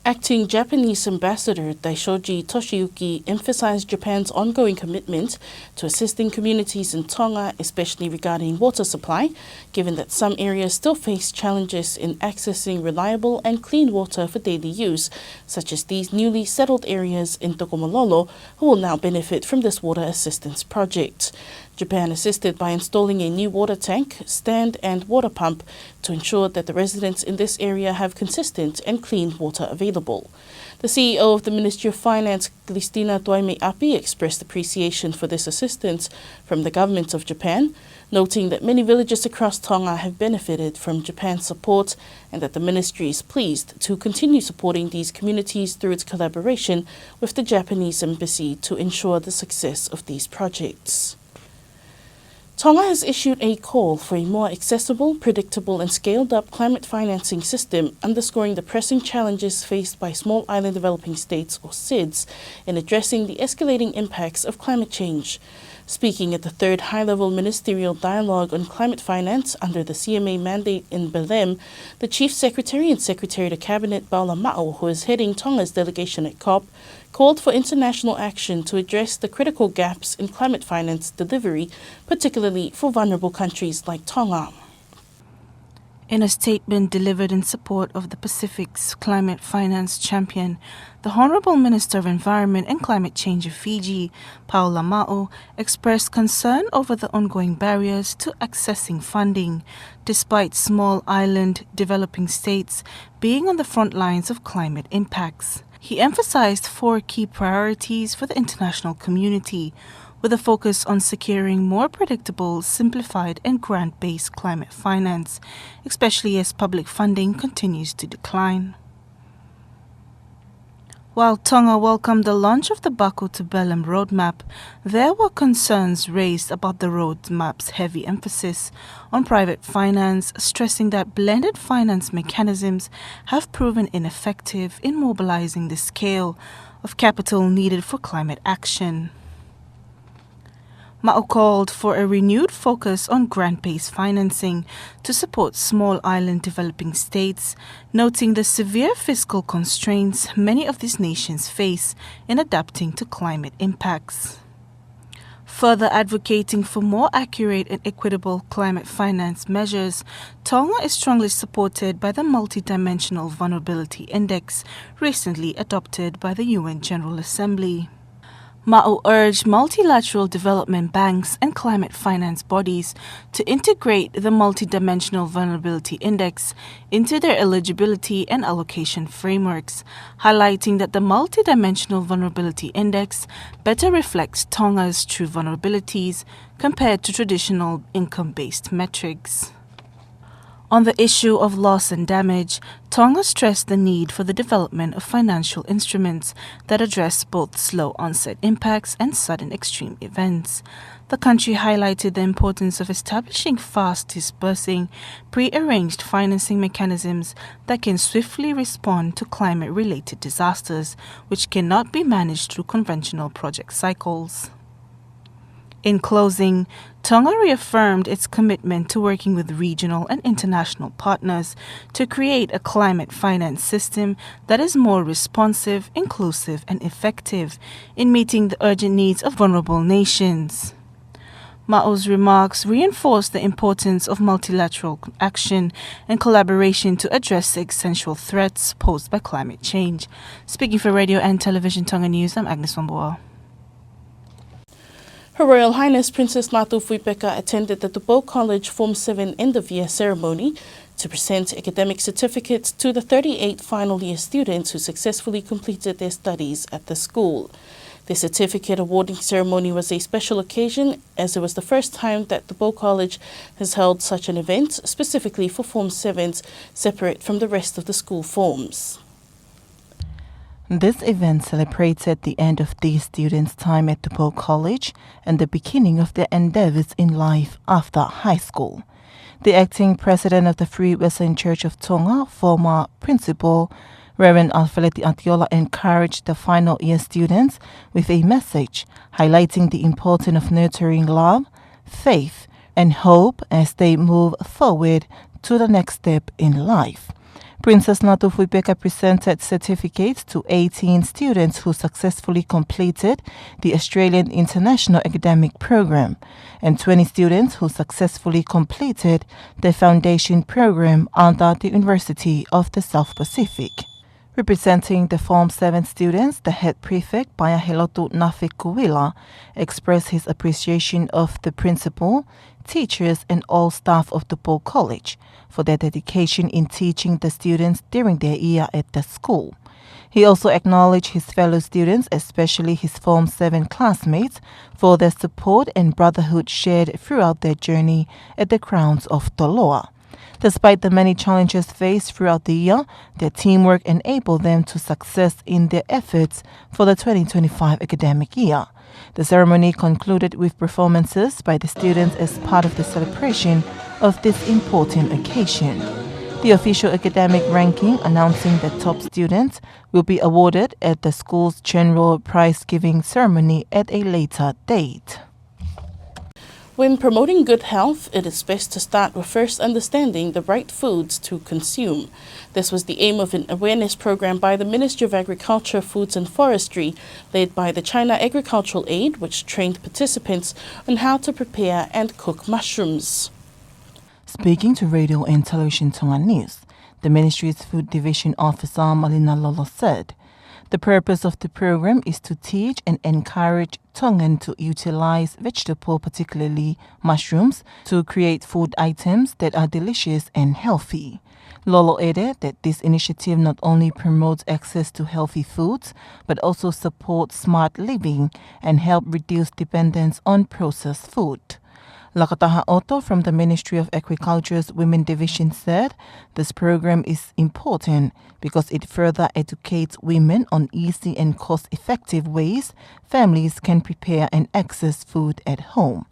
Acting Japanese Ambassador Daishoji Toshiuki emphasized Japan's ongoing commitment to assisting communities in Tonga, especially regarding water supply, given that some areas still face challenges in accessing reliable and clean water for daily use, such as these newly settled areas in Tokomalolo, who will now benefit from this water assistance project. Japan assisted by installing a new water tank, stand, and water pump to ensure that the residents in this area have consistent and clean water available. The C E O of the Ministry of Finance, Christina Tuaimeapi, expressed appreciation for this assistance from the government of Japan, noting that many villages across Tonga have benefited from Japan's support and that the ministry is pleased to continue supporting these communities through its collaboration with the Japanese embassy to ensure the success of these projects. Tonga has issued a call for a more accessible, predictable and scaled-up climate financing system, underscoring the pressing challenges faced by small island developing states, or SIDS, in addressing the escalating impacts of climate change. Speaking at the third high-level ministerial dialogue on climate finance under the C M A mandate in Belém, the Chief Secretary and Secretary to Cabinet, Paula Maʻu, who is heading Tonga's delegation at COP, called for international action to address the critical gaps in climate finance delivery, particularly for vulnerable countries like Tonga. In a statement delivered in support of the Pacific's climate finance champion, the Honourable Minister of Environment and Climate Change of Fiji, Paula Maʻu, expressed concern over the ongoing barriers to accessing funding, despite small island developing states being on the front lines of climate impacts. He emphasized four key priorities for the international community, with a focus on securing more predictable, simplified and grant-based climate finance, especially as public funding continues to decline. While Tonga welcomed the launch of the Baku to Belém roadmap, there were concerns raised about the roadmap's heavy emphasis on private finance, stressing that blended finance mechanisms have proven ineffective in mobilizing the scale of capital needed for climate action. Maʻu called for a renewed focus on grant-based financing to support small island developing states, noting the severe fiscal constraints many of these nations face in adapting to climate impacts. Further advocating for more accurate and equitable climate finance measures, Tonga is strongly supported by the Multidimensional Vulnerability Index, recently adopted by the U N General Assembly. Maʻu urged multilateral development banks and climate finance bodies to integrate the Multidimensional Vulnerability Index into their eligibility and allocation frameworks, highlighting that the Multidimensional Vulnerability Index better reflects Tonga's true vulnerabilities compared to traditional income-based metrics. On the issue of loss and damage, Tonga stressed the need for the development of financial instruments that address both slow onset impacts and sudden extreme events. The country highlighted the importance of establishing fast disbursing, pre-arranged financing mechanisms that can swiftly respond to climate-related disasters, which cannot be managed through conventional project cycles. In closing, Tonga reaffirmed its commitment to working with regional and international partners to create a climate finance system that is more responsive, inclusive, and effective in meeting the urgent needs of vulnerable nations. Ma'o's remarks reinforced the importance of multilateral action and collaboration to address the existential threats posed by climate change. Speaking for Radio and Television Tonga News, I'm Agnes Wambua. Her Royal Highness Princess Lātūfuipeka attended the Tupou College Form seven end-of-year ceremony to present academic certificates to the thirty-eight final year students who successfully completed their studies at the school. The certificate awarding ceremony was a special occasion, as it was the first time that Tupou College has held such an event specifically for Form sevens, separate from the rest of the school forms. This event celebrated the end of these students' time at Tupou College and the beginning of their endeavors in life after high school. The acting president of the Free Wesleyan Church of Tonga, former principal Reverend Alfred Atiola, encouraged the final year students with a message highlighting the importance of nurturing love, faith, and hope as they move forward to the next step in life. Princess Lātūfuipeka presented certificates to eighteen students who successfully completed the Australian International Academic Program and twenty students who successfully completed the foundation program under the University of the South Pacific. Representing the Form seven students, the head prefect, Paeahelotu Nafe Kuila, expressed his appreciation of the principal, teachers, and all staff of Tupou College for their dedication in teaching the students during their year at the school. He also acknowledged his fellow students, especially his Form seven classmates, for their support and brotherhood shared throughout their journey at the grounds of Toloa. Despite the many challenges faced throughout the year, their teamwork enabled them to success in their efforts for the twenty twenty-five academic year. The ceremony concluded with performances by the students as part of the celebration of this important occasion. The official academic ranking announcing the top students will be awarded at the school's general prize-giving ceremony at a later date. When promoting good health, it is best to start with first understanding the right foods to consume. This was the aim of an awareness program by the Ministry of Agriculture, Foods and Forestry, led by the China Agricultural Aid, which trained participants on how to prepare and cook mushrooms. Speaking to Radio and Television Tonga News, the ministry's Food Division Officer Malina Lolo said the purpose of the program is to teach and encourage Tongan to utilize vegetable, particularly mushrooms, to create food items that are delicious and healthy. Lolo added that this initiative not only promotes access to healthy foods, but also supports smart living and help reduce dependence on processed food. Lakataha Oto from the Ministry of Agriculture's Women Division said this program is important because it further educates women on easy and cost-effective ways families can prepare and access food at home.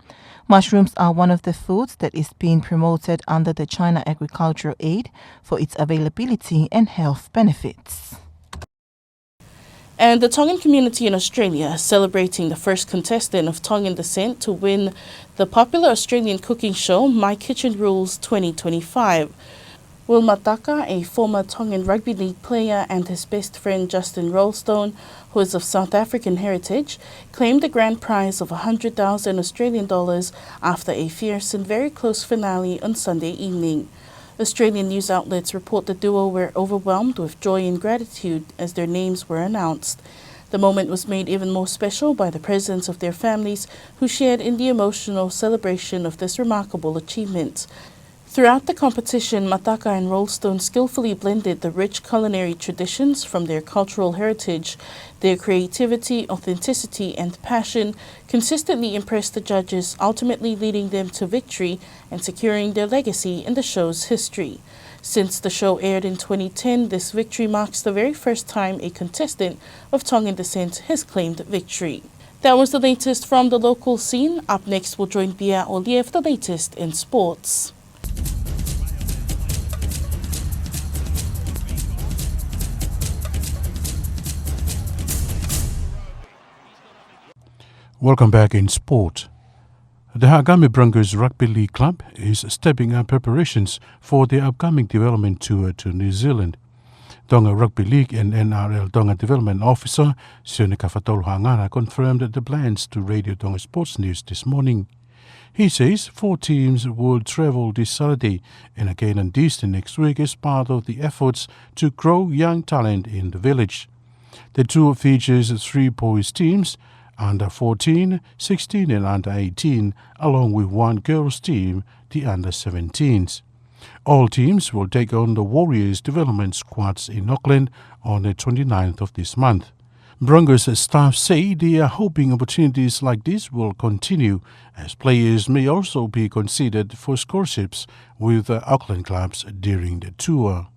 Mushrooms are one of the foods that is being promoted under the China Agricultural Aid for its availability and health benefits. And the Tongan community in Australia celebrating the first contestant of Tongan descent to win the popular Australian cooking show, My Kitchen Rules twenty twenty-five. Will Mataka, a former Tongan rugby league player, and his best friend Justin Rollstone, who is of South African heritage, claimed the grand prize of a hundred thousand Australian dollars after a fierce and very close finale on Sunday evening. Australian news outlets report the duo were overwhelmed with joy and gratitude as their names were announced. The moment was made even more special by the presence of their families, who shared in the emotional celebration of this remarkable achievement. Throughout the competition, Mataka and Rollstone skillfully blended the rich culinary traditions from their cultural heritage. Their creativity, authenticity, and passion consistently impressed the judges, ultimately leading them to victory and securing their legacy in the show's history. Since the show aired in twenty ten, this victory marks the very first time a contestant of Tongan descent has claimed victory. That was the latest from the local scene. Up next, we'll join Pia Olie for the latest in sports. Welcome back in sport. The Haʻakame Broncos Rugby League Club is stepping up preparations for their upcoming development tour to New Zealand. Tonga Rugby League and N R L Tonga Development Officer Sione Kafatolo Haʻangata confirmed the plans to Radio Tonga Sports News this morning. He says four teams will travel this Saturday and again on Tuesday next week as part of the efforts to grow young talent in the village. The tour features three boys teams, under fourteen, sixteen and under eighteen, along with one girls team, the under seventeens. All teams will take on the Warriors development squads in Auckland on the twenty-ninth of this month. Broncos staff say they are hoping opportunities like this will continue, as players may also be considered for scholarships with, uh, Auckland clubs during the tour.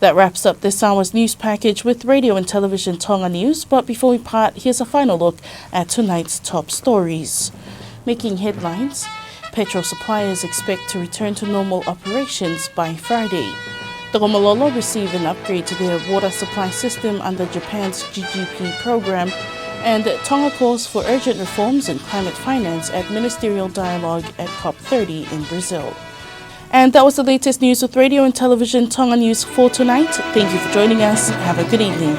That wraps up this hour's news package with Radio and Television Tonga News, but before we part, here's a final look at tonight's top stories. Making headlines, petrol suppliers expect to return to normal operations by Friday. Tokoloto receive an upgrade to their water supply system under Japan's G G P program, and Tonga calls for urgent reforms in climate finance at ministerial dialogue at COP thirty in Brazil. And that was the latest news with Radio and Television Tonga News for tonight. Thank you for joining us. Have a good evening.